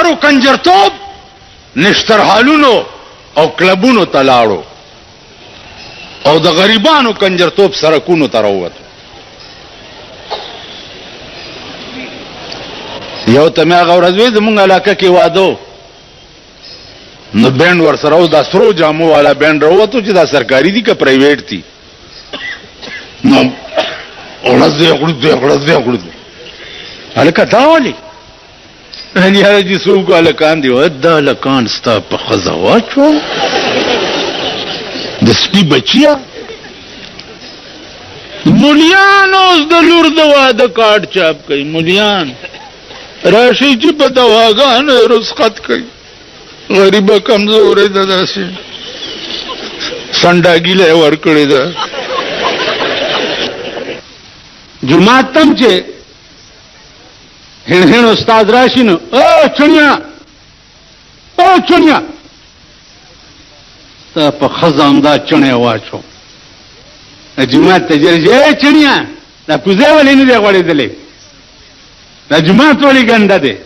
ډاکټرو کنجرتوب نشترحالونو او کلبونو ته لاړو او د غریبانو کنجرتوب سرکونو ته راووتو. یو ته مې هغه ورځ وې زمونږ علاقه کې واده، نو بینډ ورسره و، دا سرو جامو والا بینډ راووتو چې دا سرکاري دي که پرایویټ دي. نو غړز دی غړز دی غړز دی غړز دی. هلکه دا ولې؟ یاره چې څوک هلکان دي، دا هلکان ستا په ښځه واچول د سپي بچیه. مولیان اوس د لور د واده کارډ چاپ کوي. مولیان راشي چې په دواګانو یې رخصت کوي. غریبه کمزورې ده، داسې سنډاګي له یې ورکړې ده. جومات ته هم چې هڼ هڼ استاد راشي نو او چڼیا او چڼیا، ستا په ښځه همدا چڼی واچو. جومات ته چې راشي، ای چڼیا، دا کوزی ولې نه دی غوړېدلی؟ دا جومات ولې ګنده دی؟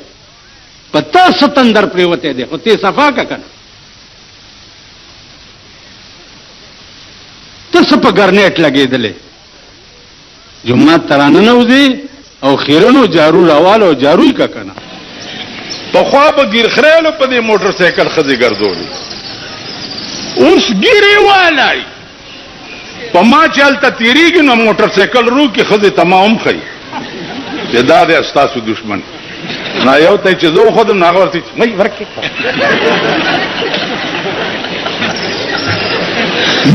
په تا څه تندر پرېوتی دی، خو ته صفا که که نه. ته څه په ګرنیټ لګېدلی؟ جومات ته راننوځې او خیرنو جارو راواله او جارو یې که که نه. پخوا به ګیرخریلو په دې موټر سایکل ښځې ګرځولې، اوس ګیرې والی په ما چې هلته تېرېږي نو موټر سایکل روکي، ښځې ته ما هم ښیي چې دا دی ستاسو دښمن. نو یو ته چې زه وښودم نو هغه ورته چې مې ورکې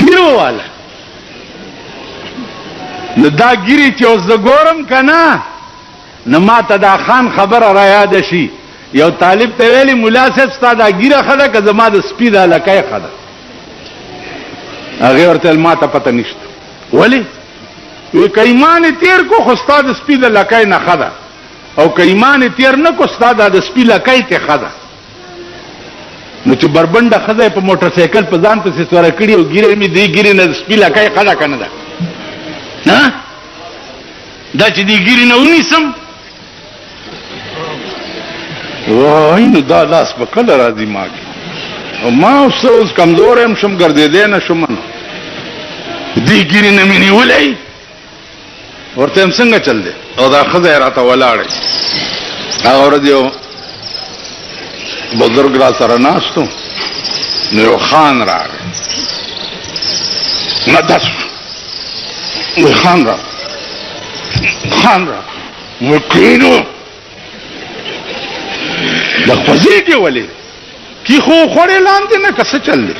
ګیرو واله. نو دا ګیرې چې اوس زه ګورم که نه، نو ما ته دا خان خبره را یاده شي. یو طالب ته ویلي، ملا صاحب ستا دا ګیره ښه ده که زما د سپي دا لکۍ ښه ده؟ هغې ورته ویل ما ته پته نشته. ولې؟ وی که ایمان یې تېر کو خو ستا د سپي د لکۍ نه ښه ده، او که ایمان یې تېر نه کو ستا دا د سپي لکۍ ته ښه ده. نو چې بربنډه ښځه یې په موټر سایکل په ځان پسې سوره کړي او ګیره مې دې ګیرې نه د سپي لکۍ ښه ده که نه ده؟ ها؟ دا چې دې ګیرې نه ونیسم وای نو دا لاس به کله راځي ما کې؟ او ما اوس اوس کمزوری هم شم، ګرځېدی نه شم. نو دې ګیرې نه مې نیولی، ورته هم څنګه چل دی؟ او دا ښځه یې راته ولاړې. هغه ورځ یو بزرګ را سره ناست و، نو یو خان راغی، نه داسې وی خان را خان را وی کښېنو، د خوځېږې ولې؟ کی خو خوړې لاندې نه که څه چل دی؟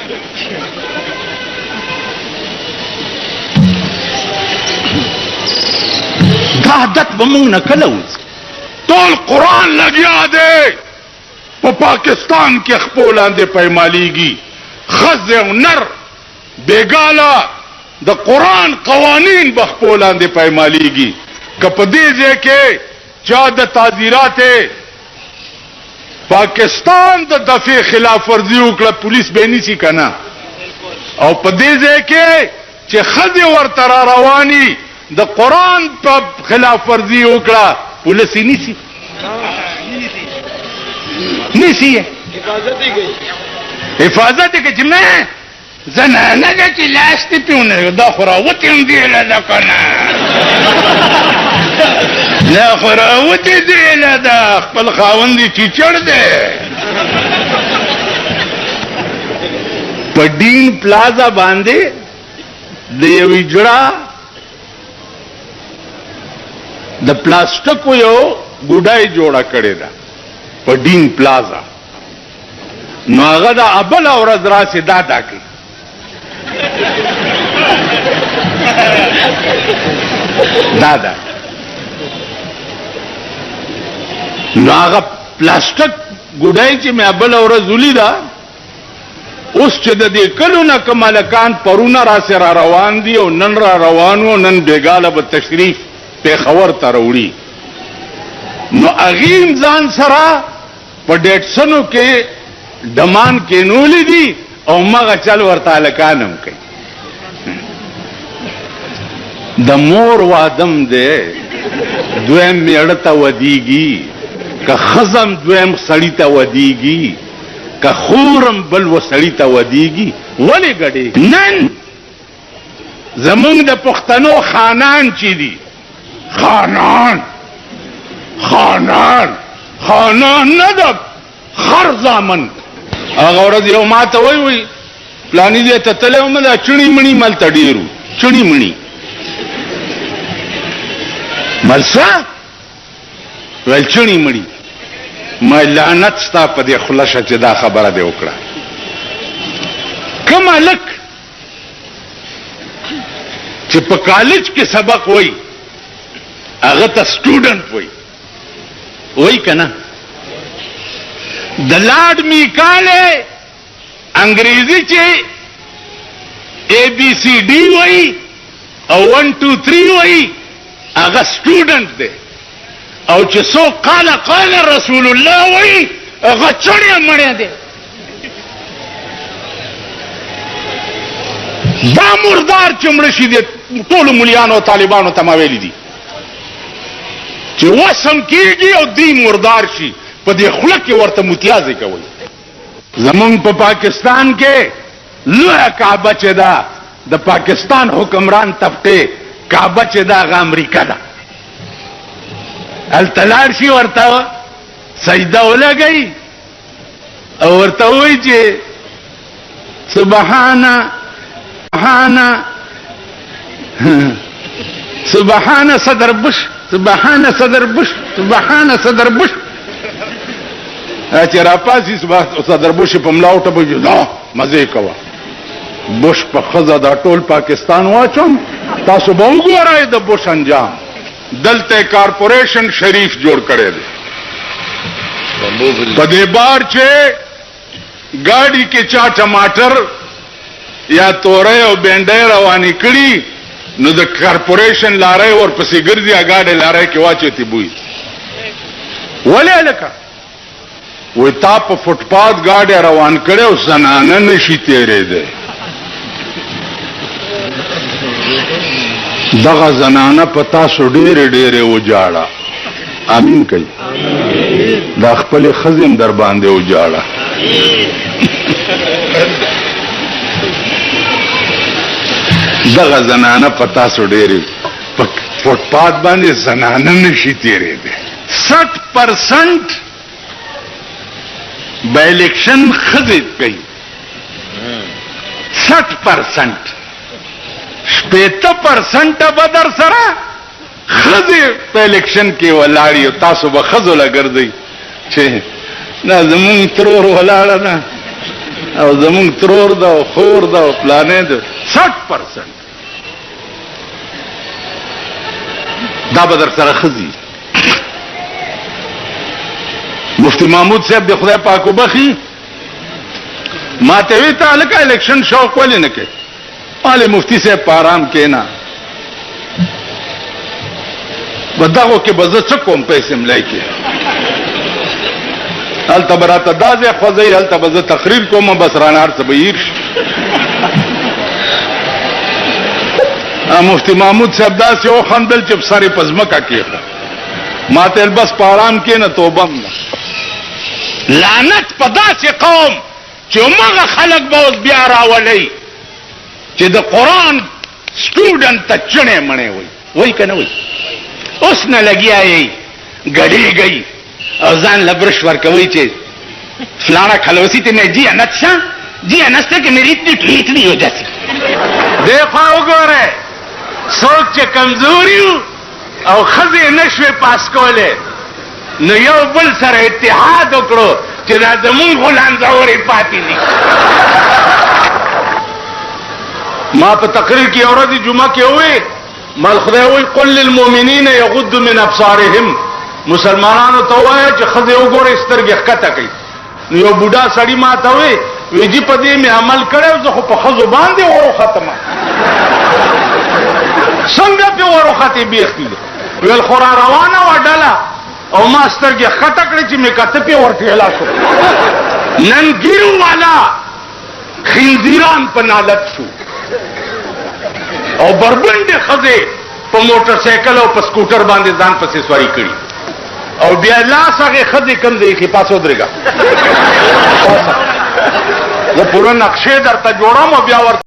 دا عادت به موږ نه کله وځي؟ ټول قرآن لګیا دی په پاکستان کې خپو لاندې پیمالیږي، ښځې او نر بېګاله د قرآن قوانین به خپو لاندې پیمالیږي. که په دې ځای کې چا د تعزیرات پاکستان د دفع خلاف ورزي وکړه، پولیس به نیسي که نه؟ او په دې ځای کې چې ښځې ورته را رواني د قرآن په خلاف ورزي وکړه، پولیس یې نیسي؟ نیسي یې، حفاظت یې کوي چې نه زنانه ده چې لاس دې پرې ونه، دا خو راوتې هم دېله ده که نه؟ دا خو راوتې دېله ده، خپل خاوند یې چیچړ دی. په ډین پلازا باندې د یوې جړه د پلاستیکو یو ګوډای جوړه کړې ده په ډین پلازا. نو هغه د ابله ورځ راسي دا دا کوي. دا دا نو هغه پلاستیک ګوډای چې مې ابله ورځ ولیده، اوس چې د دې کلو نه کوم هلکان پرونه راسې را روان دي او نن را روان وو، نن بېګاله به تشریف پېښور ته راوړي، نو هغې هم ځان سره په ډیټسنو کې ډمان کېنولي دي او مغه چل ورته هلکان هم کوي. د مور وادم دی، دویم میړه ته ودیږي. که ښځه هم دویم سړي ته ودیږي، که خور هم بل و سړي ته ودیږي، ولې ګډېږي؟ نن زمونږ د پښتنو خانان چې دي، خانان خانان خانان نه ده خر زامن. هغه ورځ یو ما ته وایي، وایي پلاني ځای ته تللی وم، دا چڼي مڼي ملته ډېر وو، چڼي مڼي. مل څه؟ ویل چڼي مڼي. ما لعنت ستا په دې خوله شه چې دا خبره دې وکړه. کوم هلک چې په کالج کې سبق وایي هغه ته سټوډنټ وایي، وایي که نه؟ د لارډ میکاله انګریزي چې ای بی سی ډي وایي او 1 2 3 وایي هغه سټوډنټ دی، او چې څوک قال قال رسول الله وایي هغه چړی مړی دی. دا مردار چې مړه شي د ټولو ملیانو او طالبانو ته ما ویلي دي چې وسم کېږي او دوی مردار شي، په دې خوله کې ورته متیازې کوي. زمونږ په پاکستان کې لویه کعبه چې ده، د پاکستان حکمران طبقې کعبه چې ده هغه امریکا ده. هلته لاړ شي ورته سجده ولګوي او ورته ووایي چې سبحان سبحان سبحان صدر بش، سبحان صدر بش، سبحان صدر بش. چې راپاسي صدر بش په ملا وټپوي، دا مزې کوه. بش په ښځه دا ټول پاکستان واچوم، تاسو به وګورئ د بش انجام. دلته کارپوریشن شریف جوړ کړی دی. په دې بار چې ګاډي کې چا ټماټر یا تورۍ او بینډۍ روانې کړي، نو د کارپوریشن لارۍ ورپسې ګرځي، هغه ګاډی لارۍ کې واچوي تی بوی. ولې هلکه؟ وایي تا په فوټپات ګاډی روان کړی او زنانه نشي تېرېدی. دغه زنانه په تاسو ډېرې ډېرې وجاړه. امین کوي. دا خپلې ښځې هم در باندې وجاړه. دغه زنانه په تاسو ډېرې په فوټپات باندې زنانه نشي تېرېدی. 60% به الیکشن ښځې کوي. 60%، 60% به در سره ښځې په الیکشن کې ولاړې او تاسو به ښځو له ګرځئ چې دا زمونږ ترور ولاړه ده او زمونږ ترور ده او خور ده او پلانې ده. 60% دا به در سره ښځي. مفتي محمود صاحب د خدای پاک وبخښي، ما ته وی ته هلکه الیکشن شوق ولې نه کوې؟ مالې مفتي صاحب په آرام کښېنه، په دغو کې به زه څه کوم په اسمبلۍ کې؟ هلته به راته دا ځای خوځوي، هلته به زه تقریر کوم، بس رانه هر څه به هېر شي. مفتي محمود صاحب داسې وخندل چې سر یې په ځمکه کېښود. ما ته ویل بس په آرام کښېنه، توبه هم ده. لعنت په داسې قوم چې هماغه خلک به اوس بیا راولئ چې د قرآن سټوډنټ ته چڼې مڼې وایي. وایي که نه وایي؟ اوس نه لګیا یئ، ګډېږئ او ځان له برش ورکوئ چې فلاڼه کلوسي ته مې جی انت شه، جی انت شه که مې اتنی ټیټنی ہو جاسی. دې خوا وګورئ، څوک چې کمزوري وو او ښځې نه شوې پاس کولی، نو یو بل سره اتحاد وکړو چې دا زمونږ خو لانځورې پاتې دي. ما په تقریر کې یو ورځ جمعه کې وویل، مال خدای وایي قل للمؤمنین یغضوا من ابصارهم، مسلمانانو ته ووایه چې ښځې وګورئ سترګې ښکته کړئ. نو یو بوډا سړي ما ته وویل، وی جي په دې مې عمل کړی، زه خو په ښځو باندې وروختم. څنګه پې وروختې بیختي؟ ویل خو را روانه وه ډله او ما سترګې ښکته کړې چې مې کته پې ورټېله شو. نن ګیرو والا خنزیران په نالت شو او بربنډې ښځې په موټر سایکل او په سکوټر باندې ځان پسې سواري کړي. او بیا لاس هغې ښځې کوم ځای کښې پاڅه ودرېږه، زه پوره نقشې درته جوړوم او بیا ورته